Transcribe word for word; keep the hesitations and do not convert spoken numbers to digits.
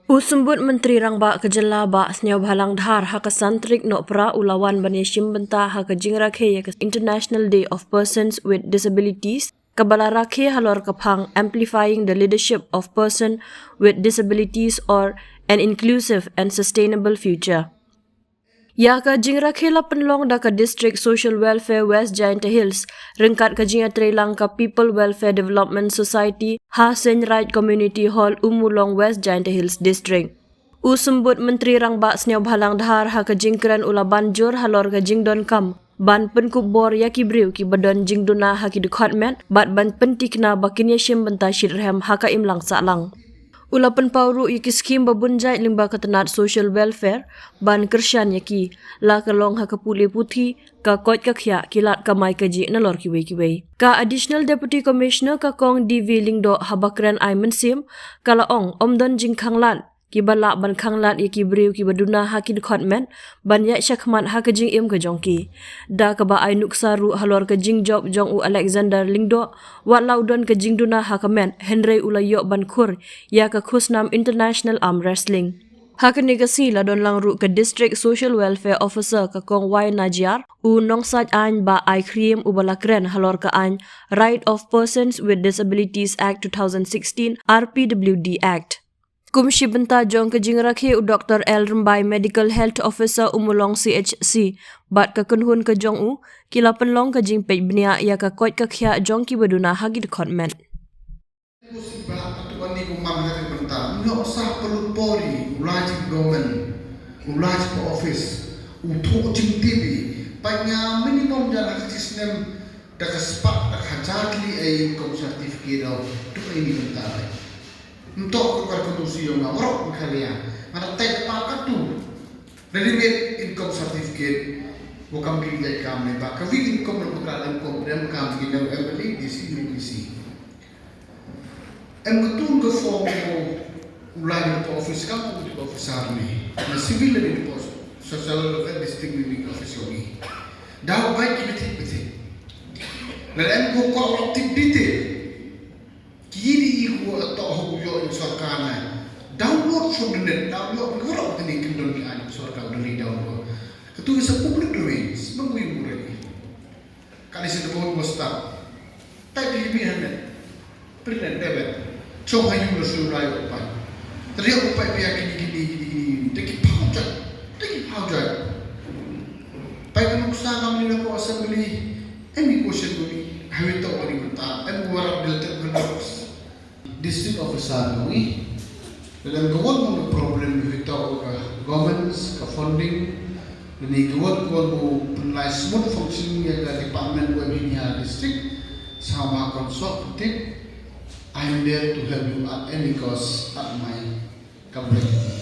U Symbud Myntri Rangbah ka jylla Bah Sniawbhalang Dhar ha ka san tarik Nohprah u la wan ban ïashim bynta ha ka jingrakhe ïa ka International Day of Persons with Disabilities, kaba la rakhe halor ka phang Amplifying the Leadership of Person with Disabilities or an Inclusive and Sustainable Future. Ïa ka jingrakhe la pynlong da ka District Social Welfare West Jaintia Hills ryngkat ka jingïatreilang ka People Welfare Development Society ha Seiñraij Community Hall, Ummulong, West Jaintia Hills District. U Symbud Myntri Rangbah Sniawbhalang Dhar ha ka jingkren u la ban jur halor ka jingdonkam ban pynkup bor ïa ki briew kiba don jingduna ha ki dkhot met bad ban pyntikna ba kin ïashim bynta shitrhem ha ka imlang sahlang. U la pynpaw ruh ïa ki skhim ba bun jait lyngba ka tnat social welfare ban kyrshan ïa ki, la ka long ha ka pule puthi, ka koit ka khiah, ki lad kamai kajih nalor kiwei kiwei. Ka Additional Deputy Commissioner ka Kong D V Lyngdoh haba kren ai mynsiem ka la ong ym don jingkhanglad kiba lah ban khanglad ïa ki briew kiba duna ha ki dkhot met ban ïaid shakhmat ha ka jingim ka jong ki. Da kaba ai nuksa ruh halor ka jingjop jong u Alexander Lyngdoh, wat la u don ka jingduna ha ka met hynrei u la ïoh ban khur ïa ka khusnam International Arm Wrestling. Ha kane ka sngi la don lang ruh ka District Social Welfare Officer ka Kong Y Najiar, u nongsait aiñ Bah Ai Khriem uba la kren halor ka aiñ Right of Persons with Disabilities Act two thousand sixteen, R P W D Act. Kum shi bynta jong ka jingrakhe u Doktor L Rymbai, Medical Health Officer Ummulong C H C, bad ka kynhun ka jong u, ki la pynlong ka jingpeit bniah ïa ka koit ka khiah jong kiba duna ha ki dkhot met. Ko sibah atu ani ko man ha ka bynta. Nyo sa palu pori, u la ji government, u la ji office, u tho jingtibi. Pa nga minimum jan ha ka snem da ka spah da ka hajar tylli ai income certificate daw. Tu ka ini bynta ai. Ntok ko kar ko tu si yong nga warok ko khalia. Nga da tai pa ka tu. Da limit income certificate. Ko kam ki jai kam ne ba ka wi income ko ka income dem kam ki dem M L A, D C, M D C. Em ka tun ka form ko u lai ko office kam ko officer ni. Na civil ni ko social welfare district ni ko office ni. Daw bai ki bitik bitik. Na em ko ko tip detail. Ki ni i ko to ho yo in sorkar na. Download from the net, download ko ro ni kin don ki ai sorkar don ni download. Ka tu is a public domain, semua wi murah. Kali sing debon bos tap. Tai di mi hanet. Prilen debet. Chong hayu lo su rai upai. Tadi upai pia kini kini kini kini. Teki pau jai. Teki pau jai. Pai ka nuksa ngam ni ko assembly. Emi question ko ni. Hawi to ko ni benta. Em warap del tek ko. District officer ngi. Lada ka wan ka problem hi to ka governance, ka funding, lane ka wan ka wan ka pynlai smooth functioning ïa ka department web hi nia district, sama kon sok tip, I'm there to help you at any cost at my company.